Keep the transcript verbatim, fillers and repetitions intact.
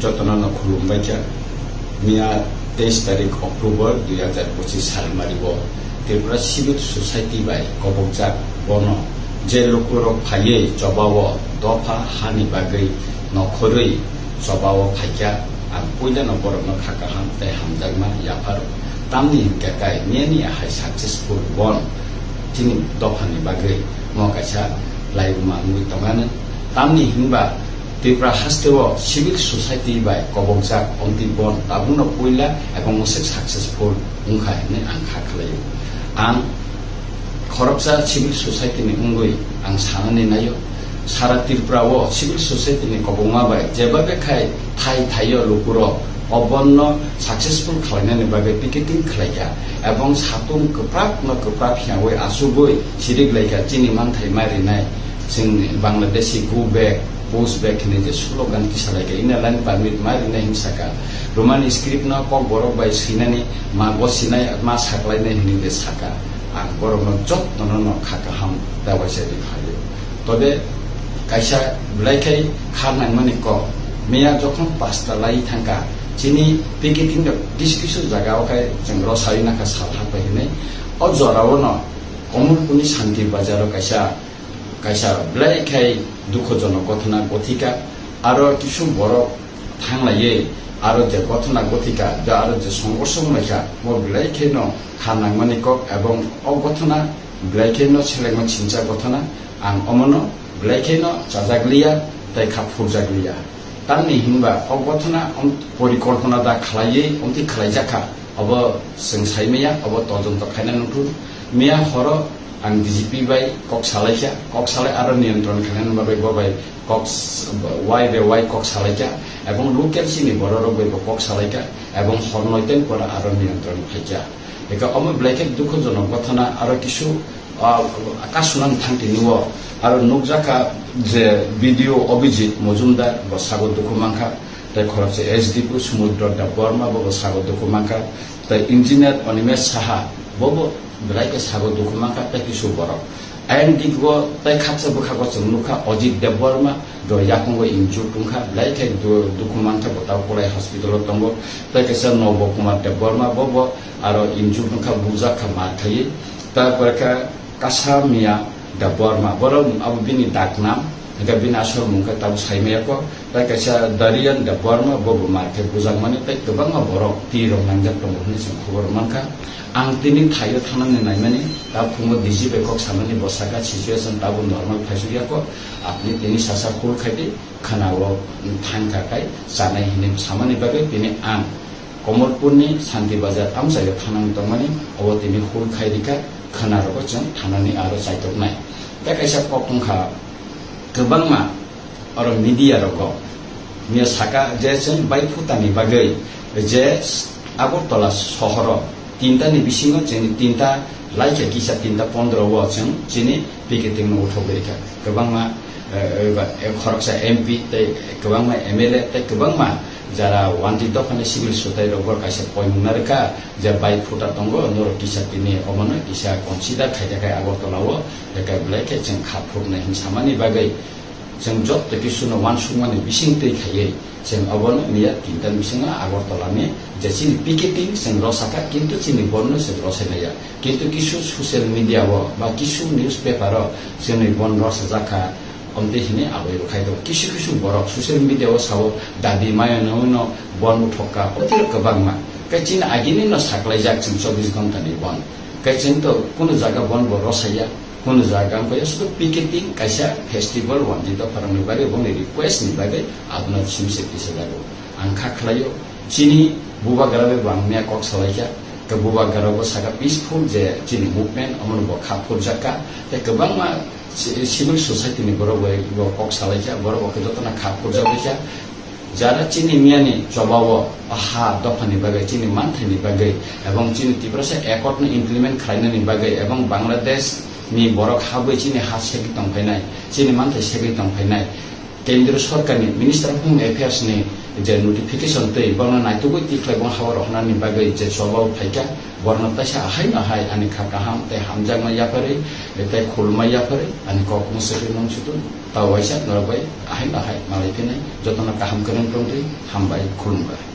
Jotono no khulumbai kha. Miya teis tarik October dui hajar pochis salmari o Tripura Civil Society bai kobokjak bono je lukurok phaiwi chobao dopha hani bagwi nokhorwi chobao phaikha. Ang puilano borokno kha kaham tei hamjakma yapharo. Tamni hinkhe kai miyani ahai successful bon chini dophani bagwi mo kaisa laibuma wngwi tongani. Tamni hinba Tripura hasteo civil society bai kobokjak omtwi bon tabukno puila ebong mwswk successful wngkha hinwi ang kha khlaio. Ang khoroksa civil society ni wngwi ang sanani naio, sara Tripura o civil society ni kobokma bai jeba bekhai thai thaio lukurok o bonno successful khlainani bagwi picketing khlaikha ebong satung kwprak no kwprak hiyawi achugwi sirik laikha chini manthai ma rinai. Chwng Bangladeshi go back, push back hinwi je slogan kisa laikha, Inner Line Permit ma rinai hinwi saka, Roman script no Kokborok bai swinani ma gosinai ma saklainai hinwi je saka. Ang borokno jotono no kha kaham tei waisa ri phaio. Tobe kaisa belai khai kha nangmani kok. Miya jokhon pasta lai thangkha, chini picketing rok kisu kisu jaga o khai chwng rw sawi nakha sal hapai hinwi. O jora o no Komolpurni Santi Bazar o kaisa, kaisa belai khai dukhojonok gothona gothika. Aro kisu borok thanglaiwi aro je gothona gothika, je aro je songkorso wnglaikha, bo belai kheno kha nangmani kok, ebong o gothona belai kheno selengma chincha gothona. Ang omono belai kheno chajakliya tei kha phurjakliya. Tamni hinba o gothona om-, porikolpona da khlaiwi omtwi khlaijakha, obo chwng saimaya, obo todonto khaina nukthun. Miya horo ang D G P bai kok salaikha, kok salai aro niyantron khainani bagwi bo bai kok s-, wai be wai kok salaikha, ebong local chini bororok bai bo kok salaikha, ebong hor noiten pora aro niyantron phaikha. Eka omo belai khe dukhojonok gothona aro kisu, ah, kasunani thangtini o aro nukjakha je B D O Abhijit Mojumdar bo sago dukhu mankha, tei khoroksa S D P Sumudro Debbarma bo, bo sago dukhu mankha, tei engineer Animesh Saha bo, bo belai khe sago dukhu mankha tei kisu borok. Ayang digo tei khaksa bwkhago chwng nukha Ajit Debbarma, do yakungo injured wngkha, belai khe du-, dukhu mankha, bo tabuk Kolai hospital o tongo. Tei kaisa Nobo Kumar Debbarma bo, bo aro injured wngkha, bujak kha mar khaiwi. Tarpore khe Kasa Miya Debbarma, borok abo bini daknam, hingkhe bini asol mung khe tabuk saimaya kho. Tei kaisa Darian Debbarma, bo bo mar khe bujakmani tei kwbangma borok twi rok nangjak tongo hwnwi chwng khobor mankha. Ang tini thaio thangnani naimani, ta phungo D G bai kok samani bo saka situation tabuk normal phaisukya kho. Apni tini sasa hul khaidi khana o thangkha khai chanai hinwi samani bagwi tini ang Komolpurni Santi Bazar amchaio thangnani tongmani, obo tini hul khai rikha, khana rogo chwng thangnani aro chaitoknai. Tei kaisa kok wngkha kwbangma oro media rogo. Miya saka je chwng bai phutani bagwi je Agartala sohoro tinta ni bisingo chini tinta laikha kisa tinta pondro o chwng chini picketing no uthogwi rikha. Kwbangma, eh, eh, ba, eh, khoroksa M P tei kwbangma M L A tei kwbangma jara wanti dophani civil sotai rok bo kaisa poimung narwkha je bai phuta tongo norok kisa tini omono kisa consider khaikha khai Agartala o, tei belai khe chwng kha phurnai hinwi samani bagwi. Chwng joto kisuno uansukmani bising twi khaiwi, chwng obono miya tinta bisingo Agartala ni je chini picketing chwng rosakha, kintu chini bonno chwng rosai maya. Kintu kisu social media o ba kisu newspaper o chwngni bon rosajakha, omtwi hini aboi bo khai tongo. Kisu kisu borok social media o sao dabi maya no no bon uthokka, otiro kwbangma. Khe chini agini no saklaijak chwng chobbish ghonta ni bon. Khe chwng to kunu jaga bon bo rosaya. Kunu jaga wngkha ya sudu picketing kaisa festival wanti dopharokni bagwi bongni request ni bagwi abono simse tisajago. Ang kha khlaio chini bubagra bai bo ang miya kok salaikha. Khe bubagra bo saka peaceful je chini movement omono bo kha phurjakha. Tei kwbangma ci-, civil society ni borok bai bo kok salaikha, borok bo khe jotono kha phurjak baikha. Jara chini miyani chobao ha dophani bagwi, chini manthaini bagwi, ebong chini Tiprasa accord no implement khlainani bagwi, ebong Bangladesh ni borok habwi chini ha segwi tongphainai, chini manthai segwi tongphainai, Kendriya Sorkarni Minister of Home Affairs ni je notification twi bono naitugwi tikhlai bong hao rohornani bagwi je chobao phaikha, borno taisa ahai no hai ani kha kaham tei hamjakma yapharwi tei khulumma yapharwi ani kok mwswkwi mung sutung. Tau waisa norok bai ahai bahai malai phinai jotono kaham kwrwng tongtwi, hambai, khulumbai.